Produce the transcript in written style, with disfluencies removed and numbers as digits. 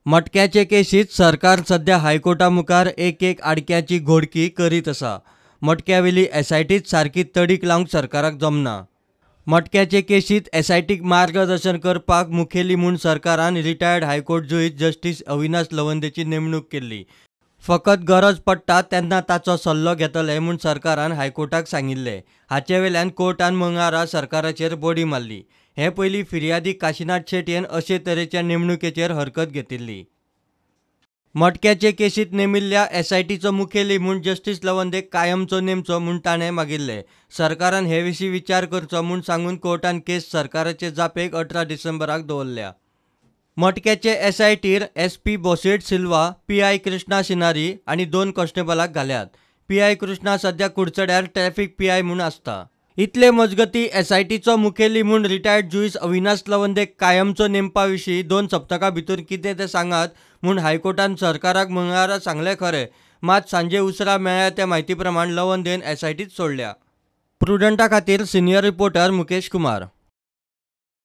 मटक्याचे केशीत सरकार सध्या हायकोर्टा मुखार एक एक आडक्याची घोडकी करीत आसा. मटक्यावेली एसआयटीच सारकी तडीक लावंक सरकाराक जमना. मटक्याचे केशीत एसआयटीक मार्गदर्शन करपाक मुखेली म्हूण सरकारान रिटायर्ड हायकोर्ट जुईज जस्टीस अविनाश लवंदेची नेमणूक केल्ली. फकत गरज पडटा तेन्ना ताचो सल्लो घेतले म्हूण सरकारान हायकोर्टाक सांगिल्लें. हाचे वेल्यान कोर्टान मंगळारा सरकाराचेर बडी मारली. हे पयलीं फिर्यादी काशिनाथ शेटयेन अशे तरेच्या नेमणुकेचेर हरकत घेतिल्ली. मटक्याचे केशीत नेमिल्ल्या एसआयटीचो मुखेली म्हूण जस्टीस लवंदे कायमचो नेमचो म्हूण ताणें मागिल्लें. सरकारान हे विशीं विचार करचो म्हूण सांगून कोर्टान केस सरकाराचे जापेक 18 डिसेंबराक दवरल्या. मटक्याचे एसआयटीर एसपी बोसेट सिल्वा, पीआय कृष्णा सिनारी आनी 2 कॉन्स्टेबलाक घाल्यात. पीआय कृष्णा सध्या कुडचड्यार ट्रॅफिक पीआय म्हूण आसता. इतले मजगती एसआयटीचो मुखेली म्हूण रिटायर्ड जुईज अविनाश लवंदे कायमचो नेमपा विशीं 2 सप्तकां भितर कितें तें सांगात म्हूण हायकोर्टान सरकाराक मंगळारा सांगलें खरें, मात सांजे उसरां मेळ्ळ्या त्या म्हायती प्रमाण लवंदेन एसआयटीच सोडल्या. प्रुडंटा खातीर सिनियर रिपोर्टर मुकेश कुमार.